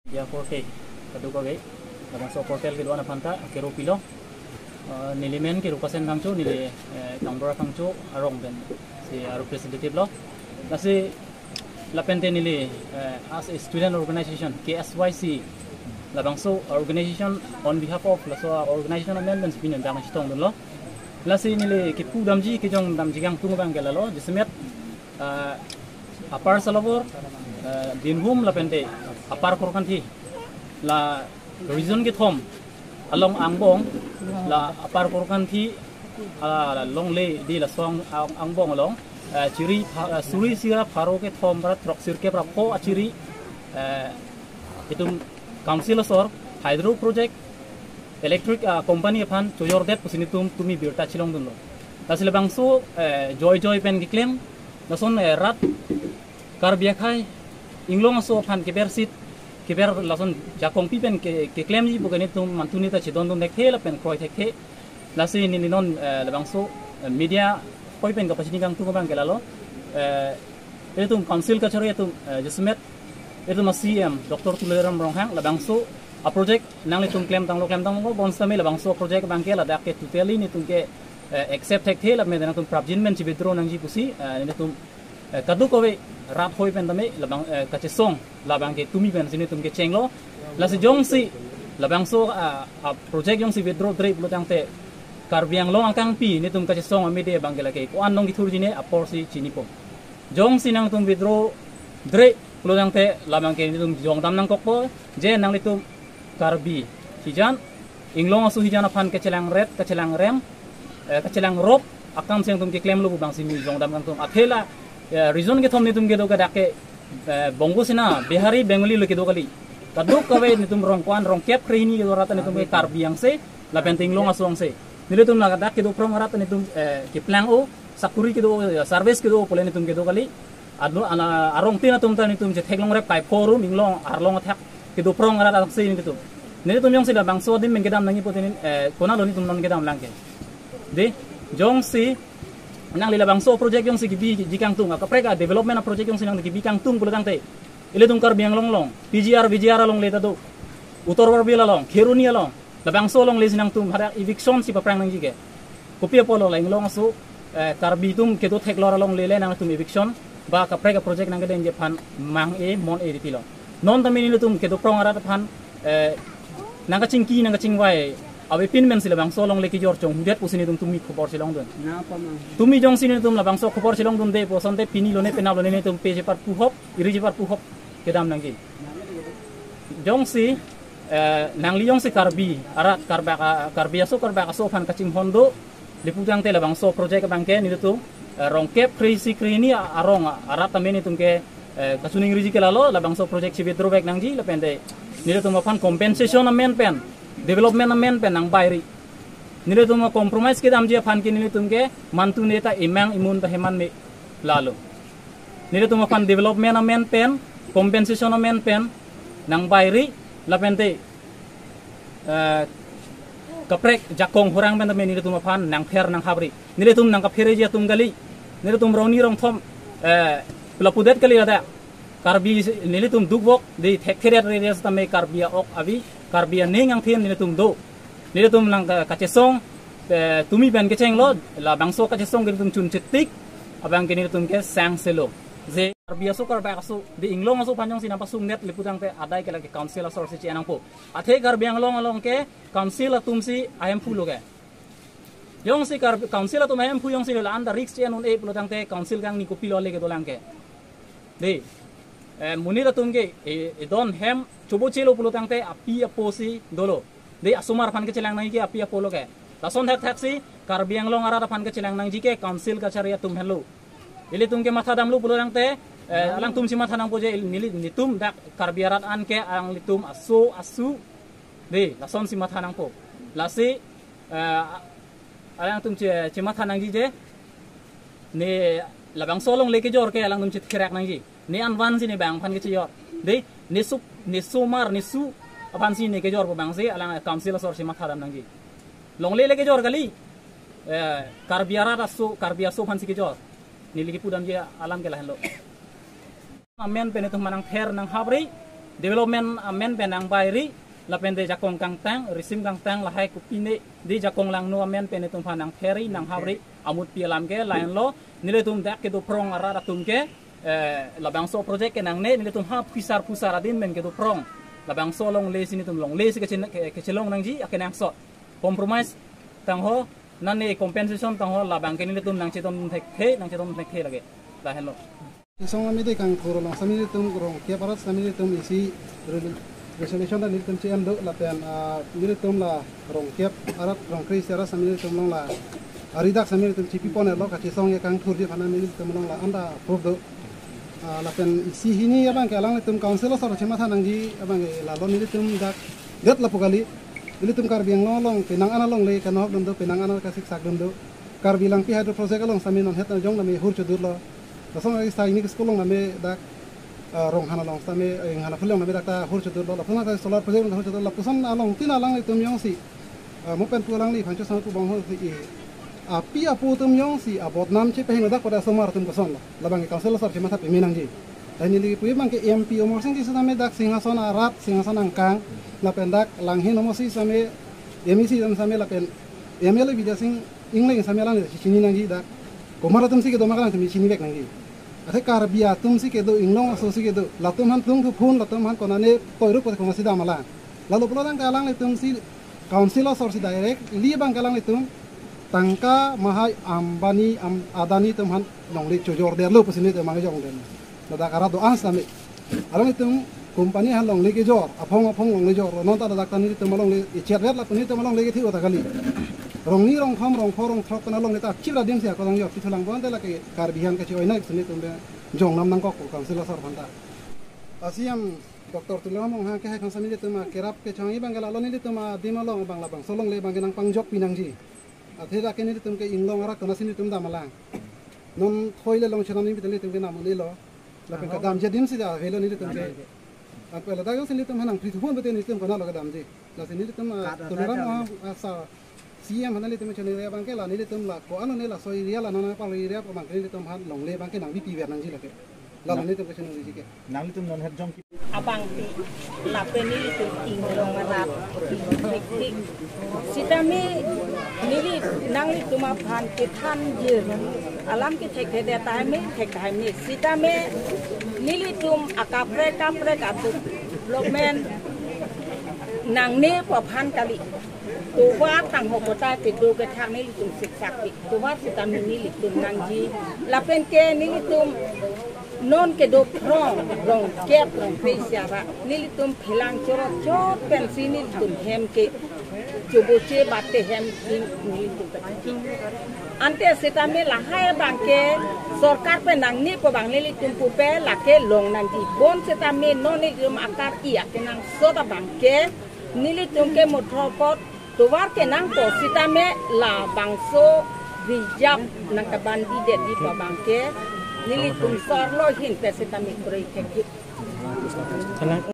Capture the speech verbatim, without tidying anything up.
Media korte kadokave, labangso portal kedo-an aphan ta kero pilo. Eh, neli men Kirokasen Phangcho, neli, eh, Kangdora Phangcho arong pen si a-representative lo. Lasi lapente neli, eh, as a student organization, K S Y C, labangso organization on behalf of laso organization amendments bin dang chetongdunlo. Lasi neli kipu damji, kejong damji kangtung abang ke lalo, jasemet, eh, Upper Salabor, eh, Dinhum lapente Upper Korkanthi, la region kethom along angbong, la Upper Korkanthi, ah, longle di laso ang-, angbong along, eh, chiri pha-, eh, suri sira pharo kethom ra throksirkep ra pho achiri, eh, itum council asor hydro project, electric, ah, company aphan chojordet pusi netum tumi birta chelongdunlo. Lasi labangso, eh, joijoi pen keklem, lason, eh, rat Karbi akhei inglong aso aphan kebersit, keber lason jakong pi pen ke, keklemji pu ke netum mantuni ta chedondun thekthe lapen kroi thekthe. Lasi neli non, eh, labangso, eh, media hoi pen kapachini kangtung abang ke lalo. Eh, itum council kachari itum, eh, jasemet itum a-C E M Doctor Tuliram Ronghang labangso a-project nanglitum klemtanglo klemtanglo bonsitame labangso project abang ke ladak ke totally netum ke, eh, accept thekthe lapen nangtum prapjin men chi-withdraw nangji pusi, eh, netum, eh, kadokave rat hoi pen tame labang, eh, kachesong labang ke tumi pensi netum kechenglo. Lasi jongsi labangso, ah, a-project jongsi withdraw dre pulo tangte Karbi Anglong akangpi netum kachesong amide abang ke lake ko-an nong kithurji ne aporsi chinipo. Jongsi nangtum withdraw dre pulo tangte labang ke netum jongdam nangkokpo, je nanglitum Karbi hijan, inglong aso hijan aphan kachelangret, kachelangrem, eh, kachelangrop akam si nangtum keklemlo pu bangsi neli jongdam kangtung. Athe la, eh, region kethom netum kedo ke dak ke, eh, Bongo Sena, Bihari, Bengali lo kedo kali. Kadokave netum rong ko-an rong kep krehini kedo rat netum ke Karbi angse, lapente inglong aso angse. Nelitum ladak kedo prong rat netum, eh, keplang-o, sakuri kedo, eh, service kedo pule netum kedo kali. Adu ana arong tin atum ta netum chetheklongrep kai forum inglong arlong athak kedo prong rat angse netum. Netum jongsi labangso adim pen kedam nangji pute, eh, konatlo netum non kedam lang ke. Dei, jongsi nangli labangso project jongsi kebiji kangtung, akaprek a-development a-project jongsi nangli kebi kangtung pulo tangte, ilitum Karbi Anglong along P G R, V G R alongle ta do, Uttar Borbil along, Kheroni along, labangso alongle si nangtum hadak eviction si paprang nangji ke. Kopi apotlo la inglong aso, eh, Karbi atum kedo theklor alongle le nangtum eviction ba kaprek a-project nangkedengji aphan mang-e mon-e riti lo. Non tame nelitum kedo prong arat aphan, eh, nangkachingki nangkachingvai avepin pensi labangso alongle kejor chonghudet pusi netum tumi khobor chelongdun. Tumi jongsi netum labangso khobor chelongdunde pu asonte pini lone penap lone netum pe chepat puhop, iri chepat puhop kedam nangji. Jongsi, eh, nangli jongsi Karbi arat, Karbak a-, Karbi aso, Karbak aso aphan kachinghon do, lapu tangte labangso project abang ke nelitum, eh, rong kep krehini krehini a-, arong a-, arat tame netum ke, eh, kachiningriji ke lalo, labangso project si withdraw back nangji, lapente nelitum aphan compensation amen pen, development amen pen nangbairi. Nelitum a-compromise kedamji aphan ke nelitum ke mantuni ta imang imun ta heman me lalo. Nelitum aphan development amen pen, compensation amen pen nangbairi, lapente, eh, kaprek jakong hurang pen tame nelitum aphan nangpher nanghapri. Nelitum nangkapherji atum kali. Nelitum rongni rongthom, eh, pelapudet kali ladak. Karbi nelitum dukvok, dei thekthedet rere tame Karbi a-ok avi, Karbi aning angthin nelitum do. Nelitum nang ka-, kachesong, eh, tumi pen kechenglo, labangso kachesong ke nelitum chun chetik, abang ke nelitum ke sangselo. Je Karbi aso, Karbak aso, dei inglong aso aphan jongsi nangpasungdet lapu tangte adai ke lake council asor si che-en nangpo. Athe Karbi Anglong along ke council atum si ahemphu lo ke. Jongsi Karbi council atum ahemphu jongsi lo la-an ta risk che-en un-e pulo tangte council kangni kopilo le kedolang ke. Dei, eh, monit atum ke, eh, edon hem chobochelo pulo tangte api apo si dolo. Dei, asomar aphan kechelang nangji ke api apo lo ke. Lason thakthak si Karbi Anglong arat aphan kechelang nangji ke council kachari atum henlo. Ilitum ke matha damlo pulo tangte, eh, alangtum si matha nangpo je il-, neli, netum dak Karbi arat an ke alanglitum aso asu. Dei, lason si matha nangpo. Lasi, eh, alangtum che, chematha nangji je, ne labangso alongle kejor ke alangtum chetherak nangji. Ne anvan si ne bang aphan kechejor. Dei, ne su, ne somar, ne su aphan si ne kejor pu bang si alang council asor si matha dam nangji. Longle le kejor kali, eh, Karbi arat aso, Karbi aso aphan si kejor. Neli kipu damji alam ke lahenlo. Amen pen netum aphan nangpher nanghapri, Development amen pen nangbairi, lapen de jakong kangtang, risim kangtang lahai kopine, de jakong langno amen pen itum aphan nangpheri, nanghapri, amutpi alam ke lahenlo, nelitum dak kedo phrong arat atum ke, eh, labangso project ke nangne, nelitum ha phusar phusar adin men kedo phrong. Labangso longle si nelitum longle si kechin-, ke-, kechelong nangji, akenangsot. Compromise tangho, nane compensation tangho, labang ke nelitum nangchetong thekthe, nangchetong thekthe lake. Lahenlo. Song ami de kangthur along sami nelitum rong kep arat sami nelitum isi re-, resolution ta nelitum che-en do lapen, ah, nelitum la rong kep arat rong kre-isi arat sami nelitum along la aridak sami nelitum chipipon-etlo kachesong ya kangthurji aphan nelitum along la anta approve do. Ah, lapen isi hini abang ke alanglitum council asor chematha nangji abang ke lalo nelitum dak det lapu kali. Nelitum Karbi Anglong along penang an alongle kanohok dun do, penang an kasiksak dun do. Karbi Langpi Hydro Project along sami non het jong nami hur chodurlo. Lasong agi sai ni school along nami dak, eh, Ronghana along sami, eh, Ronghana phulong nami dak ta hur chodurlo. Lapuson dak solar project along hur chodurlo. Lapuson along tin alanglitum jongsi, eh, mo pen pu alangli phancho sang pu bang ho si, eh, api apo atum jongsi abodnam chepahing dak pada asomar atum kosonlo. Labang ke council asor chematha peme nangji. Lahin neli kipu abang ke M P Amarsing Tisso sami dak Singhason arat, Singhason angkang, lapen dak Langhin Amarsing sami, M A C sami lapen M L A Bidya Sing Engleng sami alang si chini nangji dak. Komat atum si kedo ma alang si chinivek nangji. Athe Karbi atum si kedo, Inglong aso si kedo. Latum aphan tung thu phun, latum aphan konane toiruk pate koma si dam alang. Lalo pulo tangte alanglitum si council asor si directly abang ke alanglitum tangka mahai Ambani, Am-, Adani atum aphan longle chojordetlo pusi nelitum abang jongdet. Ladak arat do-an sami. Alanglitum company aphan longle kejor, aphong aphong longle jor, non ta ladak ta nelitum alongle ichet vet lapu nelitum alongle kethe ota kali. Rong ni, rong thom, rong pho, rong throk pen alongle ta chip ra dim si ako lang jor, pithu lang bon te lake Karbi aphan kachi-oi nai si nelitum be jongnam nangkok ko council asor aphan ta. A C M Doctor Tuliram Ronghang kehai aphan sami nelitum akerap kechongji abang ke lalo nelitum adim along abang labangso longle abang ke nangpangjokpi nangji. Athe dak ke nelitum ke Inglong arat konasi nelitum dam alang. Non thoi le long chenam ni nelitum ke nam un-elo. Lapen kedamji adim si avelo nelitum ke. Apot ladak jongsi nelitum aphan nangpri thuphon pute nelitum konatlo kedamji. Lasi nelitum, ah, Tuliram Ronghang, ah, sa C M aphan nelitum chenere abang ke la nelitum la ko-an ne laso area la nana palo area abang ke nelitum aphan longle abang ke nangbipi ver nangji lake. Lalo nelitum ke chenere ji ke. Nanglitum non het jong ki- Abang ti lapen nelitum Inglong arat. Sitame neli nanglitum aphan kethanji alam kethek thek tahai me, thek tahai me. Sitame nelitum akaprek kaprek atum development nangne pu aphan kali. Tovar tangho kota kedo kethak nelitum siksak pi. Tovar sitame nelitum nangji. Lapen ke nelitum non kedo phrong, rong kep, rong kre-isi arat. Nelitum phelang chorot chot pensi nelitum hem ke choboche bate hem king nelitum. Ante sitame lahai abang ke sorkar pen nangne pu abang nelitum pupe lake long nangji. Bon sitame non nelitum akar-i akenangsot abang ke nelitum ke mothor apot tovar kenangpo sitame labangso reserve nangkebandidetji pu abang ke nelitum sorlo ahin pen sitame kroi thekji.